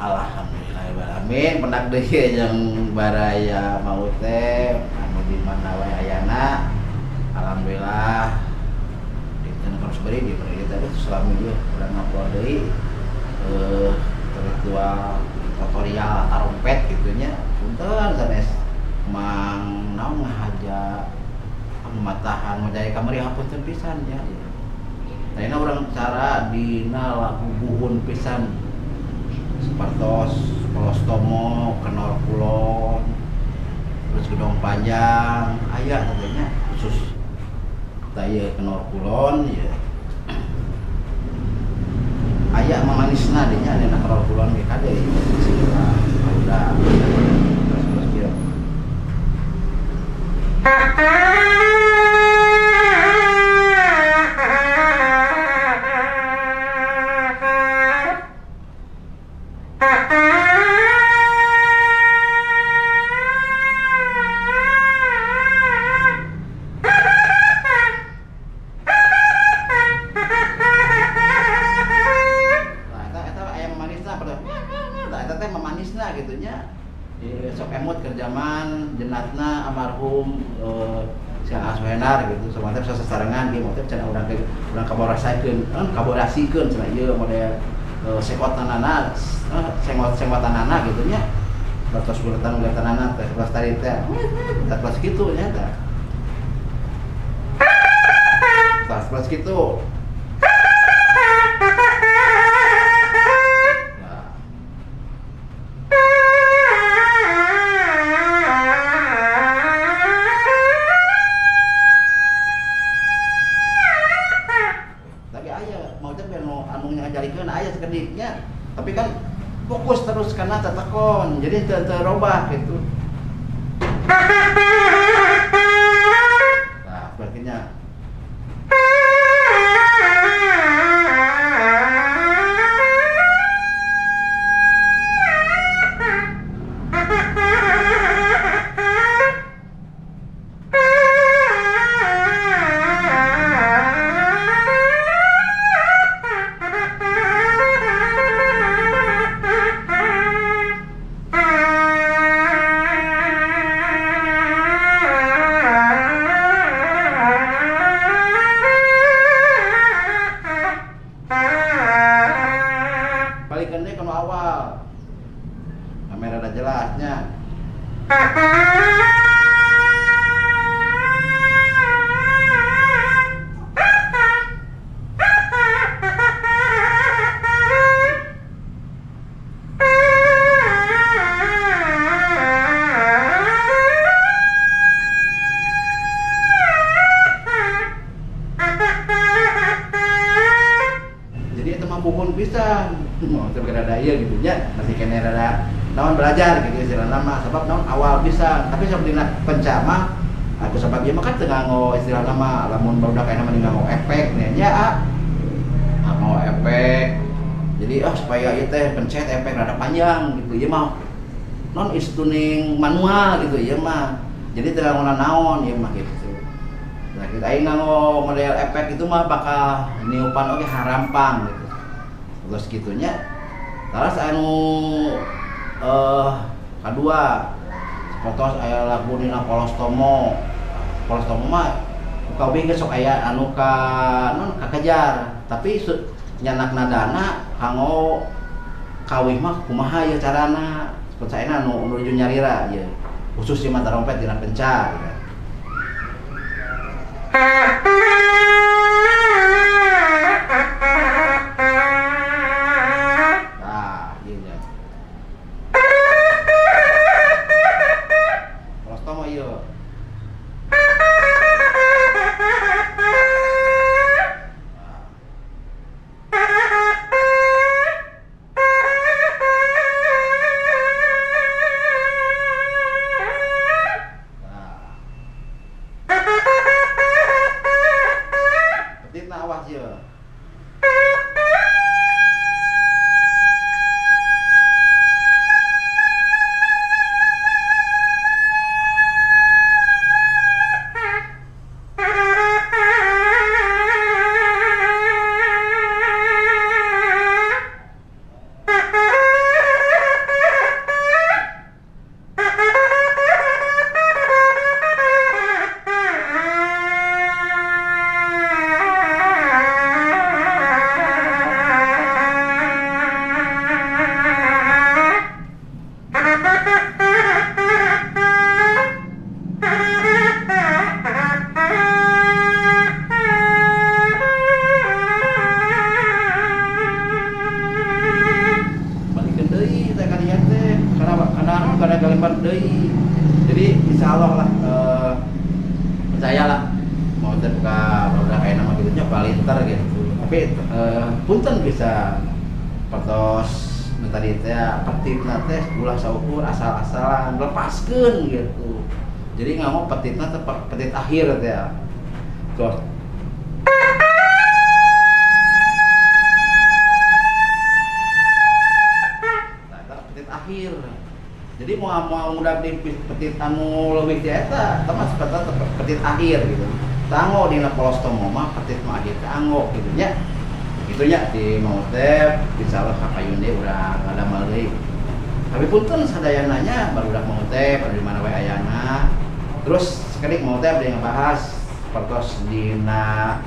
Alhamdulillahirobbilalamin, pendak deui jeung baraya maut teh anu di mana wae ayana. Alhamdulillah dinten terus beri diberi tadi selama ieu urang ngupload deui ritual tutorial tarompet gitu nya. Punten sanes mang naon ngahaja matahan ngajaya kamari, hapunten pisan nya. Tadina urang cara dina lagu buhun pisan sapertos Kolostomo, Kenor Kulon, terus Gedong Panjang, aya katanya khusus tah ieu Kenor Kulon ya. Aya mamanisna dinya dina Kenor Kulon ge kade sila udah terus terus kieu. Nah, eta eta aya mamanisna pada. Nah, eta teh mamanisna gitu nya. Di sok emut ke zaman jenatna almarhum si Aswenar gitu, sama teh sasarengan ge motif cenah urang ke urang kaborasakeun, kaborasikeun cenah ieu model sekotanana, sengot-sengotanana gitu nya. Batos uletan-uletanana teh kelas tadi teh. Teh kelas kitu nya teh. Kelas kelas kitu. Nah. Tapi aya mau teh anu anu ngajarikeun aya sakediknya, tapi kan fokus terus karena tetekon, jadi teu teu robah gitu. Nah, berarti nya balikan deh ke awal. Kamera ada jelasnya. Jadi itu mah buhun pisan. Mau teh rada ieu gitu nya, masih kene rada naon belajar gitu istilahna mah, sebab naon awal pisan. Tapi sok dina penca mah aku sebab ieu mah kan teu nganggo istilahna mah lamun barudak ayeuna mah nganggo efek nya ah. Nganggo efek. Jadi supaya ieu teh pencet efek rada panjang gitu. Ieu mah non is tuning manual gitu ieu mah. Jadi teu nganggo naon ieu mah gitu. Nah, kita aing nganggo model efek itu mah bakal niupan oge harampang gitu. Terus gitunya. Terus anu kadua sapertos aya lagu dina Kolostomo. Kolostomo mah ukawih ge sok aya anu ka non kakejar, tapi nyanak nadana kanggo kawih mah kumaha ieu carana. Sapertos anu nuju nyalira ieu. Khusus ieu mah tarompet dina penca gitu. Nah, ieu nya. Kolostomo ieu. Nah. Punten bisa pertos nu tadi teh petitna teh ulah saukur asal-asalan lepaskeun gitu. Jadi nganggo petitna teh petit akhir teh. Terus nah, petit akhir. Jadi mau mau udah di petit anu leuwih ti eta, eta mah sepetna petit akhir gitu. Tanggo dina polos tomo mah petit nu akhir teh anggo gitu nya. Gitu nya di mau teh insyaallah kapayun deui urang ngadamel deui. Tapi punten sadayananya barudak mau teh pada di mana wae ayana. Terus sakedik mau teh abdi ngebahas pertos dina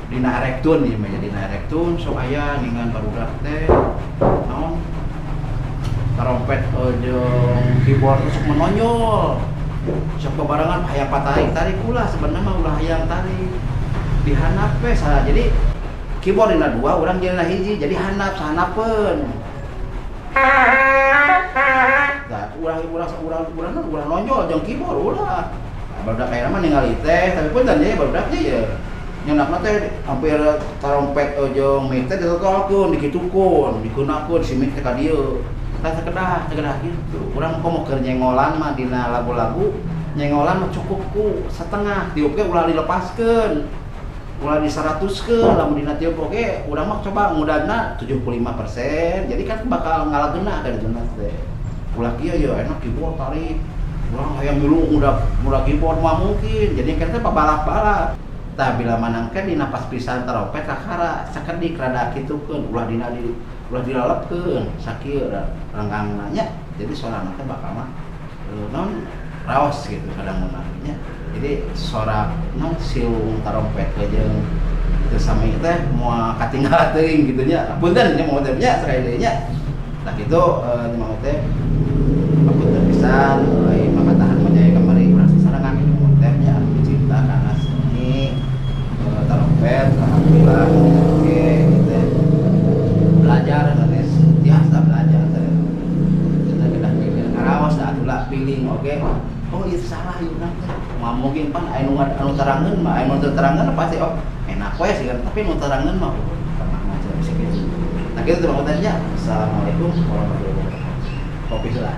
dina erektun ieu mah dina erektun sok aya ningan barudak teh naon trompet jeung keyboard sok menonjol. Sok babarengan hayang patarik-tarik ulah sebenarnya mah ulah hayang tarik. Dihandap we salah. Jadi keyboard dina dua urang dina hiji jadi handap sahanapeun. Nah, ulah ulah ulah ulah ulah nonjol jeung keyboard ulah. Nah, barudak ayeuna mah ningali teh tapi punten ye barudak teh ye. Nyeunakna teh hampir trompet jeung mic teh ditotolkeun, dikitukeun, dikeunakeun si mic teh ka dieu. Tah sakedah, sakedah kitu. Urang komo keur nyengolan mah dina lagu-lagu, nyengolan mah cukup ku setengah, tiup ge ulah dilepaskeun. Ulah diseratuskeun, lamun dina tiup oge urang mah coba ngudana 75%. Jadi kan bakal ngalageuna ka dituna teh. Ulah kieu ye enak keyboard tarik. Urang hayang milu ngudag ngudag keyboard mah mungkin. Jadi kan teh pabalap-balap. Tah bila manangkeun dina pas pisan trompet kakara sakedik rada kitukeun ulah dina di ulah dilalepkeun sakieu renggangna nya. Jadi sorana teh bakal mah naon raos gitu kadang nya. Jadi sora naon siung trompet jeung teu sami teh moal katinggal teuing gitu nya. Punten nya mau teh nya sekali deui nya. Tah kitu mau teh punten pisan mulai makatahan menjaya kamari urang sasarengan gitu mau teh nya anu cinta kana seni trompet alhamdulillah oke gitu belajar sanes biasa belajar teh kita kedah mikir karaos da atuh feeling oke oh ieu salah ieu urang teh moal mungkin pan aya nu anu terangeun mah aya nu teu terangeun pasti oh enak we sih kan tapi nu terangeun mah oh pernah maca bisa kitu. Nah kitu teh maksudnya. Assalamualaikum warahmatullahi wabarakatuh. Kopi heula.